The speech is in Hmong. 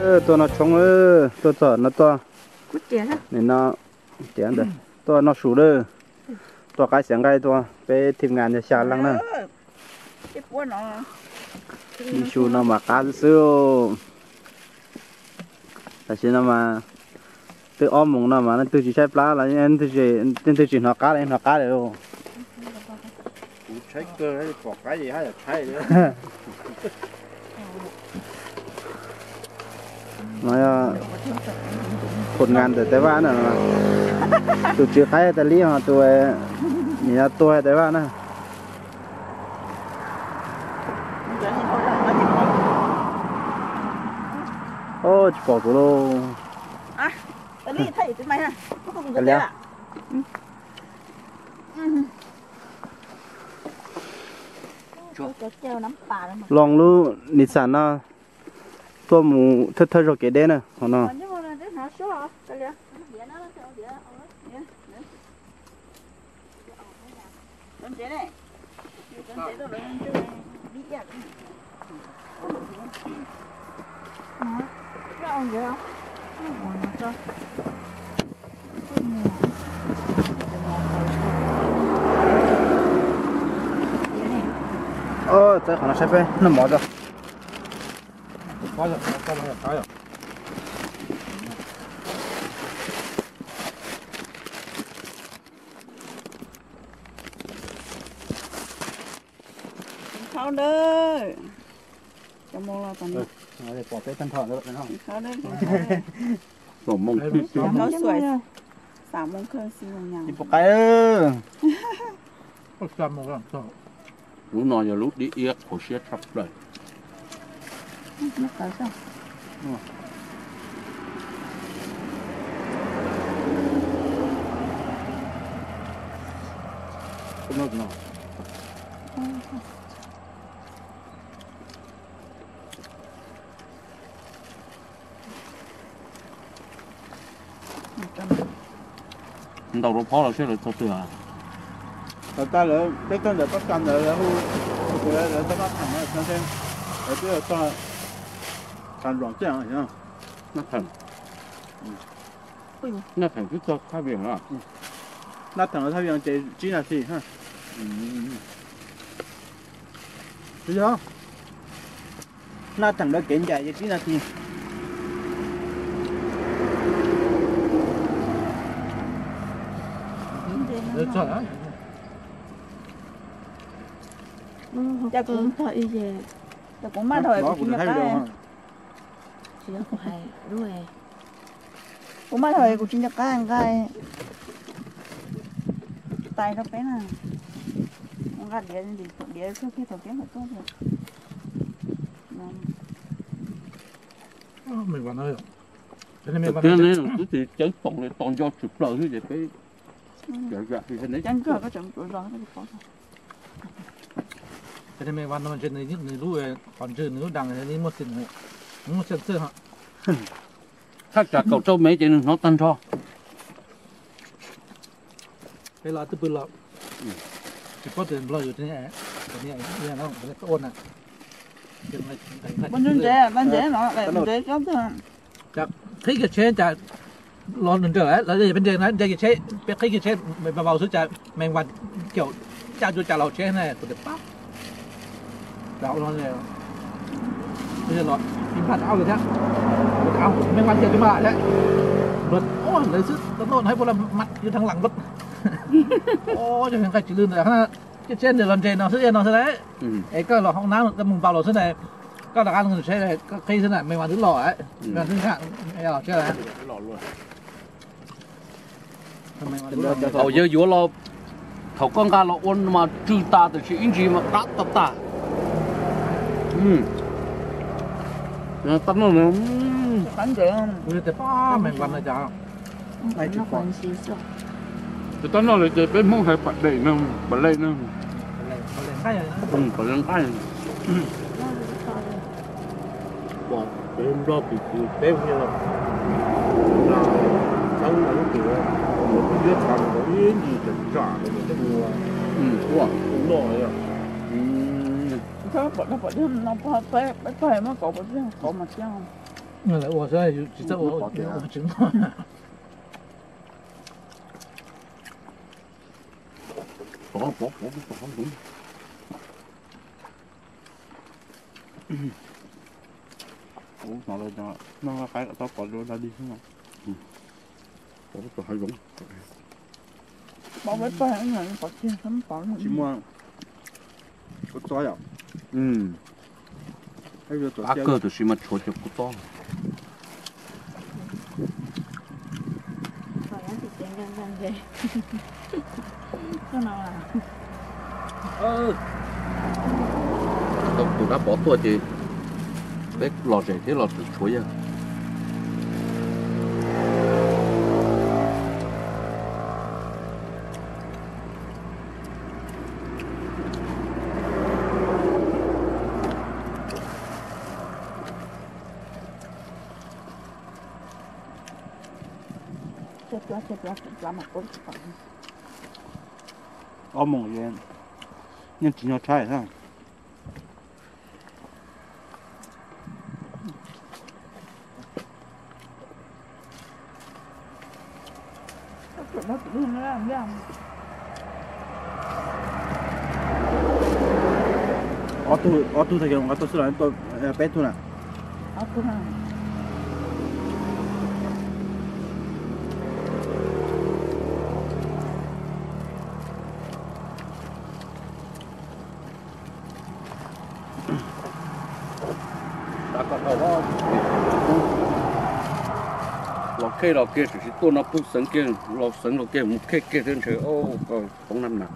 Tuaj noj tshoob, tuaj txog no tuaj, nim no tiav ntawd tuaj noj su lawm. Tuaj qaib xiav nqaij tuaj, peb thib nkas yog xya leej na. Ib su no mas qab xwb xwb. Tam sim no mas twb ob moos no mas leej twg tsis tshaib plab los leej twg tsis hnov qab los yeej hnov qab lawm. Kuv tshaib kawg, pom qab ces haj yam tshaib. No yog phom nkas ntawm Tais Vaj na. Tus tswv qaib tas li ho tus nim no tuag Tais Vaj na. Tsis pom kuv lauj. Los lub Nissan no tuaj mus thawj thawj zaug kev deb na hov no. Txawb qhov no saib peb noj mov tso. Khau dawb, cov moo los tag no. Khau dawb, khau dawb. Khau xuais, xav moo khawj xi moo nyas. Lub no yog lub dib iab qhuav siab tshaj plaws. Ntaus rau phob los seb lawv txog twg. Lawv tas lawv peb txog ntawm Pab Kas ntawd lawv hu, lawv txog Naj Theem no, lawv twb txog Naj Theem, Naj Theem, Naj Theem twb txog Thaj Vias na. Naj Theem Thaj Vias ces tsib nas this. Yog Naj Theem lawv kev ncaim ces tsib nas this. Cas kuv maj dhau es kuv tsis nco qab. Tsis yog kuv hais lub, kuv maj dhau es kuv tsis nco qab nqa tais rau peb na. Nqa diav, diav txog kiag thaum peb mus tuaj. Tias ne twb tsis ceeb toom li, tos nco tshwm plaws xwb ces peb Ces me vas no ntshe nws lub qhov ntswg nws lub dang muaj xeem xwb. Thaj tsam kaum rau mev ces nws hnov tag nrho. Peb los twb pw los tsis paub tias nplog yus ua na. Qhib kiag tsheb cas los nrawm lawm, peb nres na, nres kiag tsheb, peb qhib kiag tsheb vau xwb cas me vas caum caj cuaj cas los tsheb na kuv tias pab. Los ib pab rau thiab, me vas caum cuaj mas thiab, lawv xwb tau noj no hais puas los mas yus thaj lam lub. Cov nqaij tsis lwj ntawd, cov tsheb ntawd los nres no xwb no xwb lauj. Es koj los hoob nab koj mus vau los xwb na, koj rov qab tsheb koj qhib xwb na, me vas twb los, me vas twb nkag los tsheb. Thaum yawg yuav los, thaum koj nqa los ua mas tsw tas, tab sis ib ntsis mas qab tag tag. Tab no, tab no lawm ces peb Hmoob hais pas dej no, pas lej no, pas lej nqaij. Pom peb Nplog pim peb hu no, txheeb mas lub tim mus tiab tshav mus ib ncig tawm tsam mus tej mus ua noj. Peb pog muab kauv pov tseg, kauv mas tiag. Lawv ua xwb, yus tsis txawj ua, ua tsis muaj. Hnov lawv cov noj qaib kom tau pov rau dag dig xwb no. Pov rau tom hav zoov. Pov peb pag pov tiag, pov tsis muaj kua txob yom. Qab kawg, tab sis mas tshuav cov kua txob. Tau tus dab pov tuaj ces peb lom zem thiab los tshuav yawg. Ob moos yeej tsis nyob tshaib thiab. Ob tug, ob tug tag kis nqa tuaj xwb los peb tug na? Los khej los kiag, tsis tuaj no pug xeev kiag, los xeev los kiag mus khej kiag thiab ntshe, o, poob nab mas.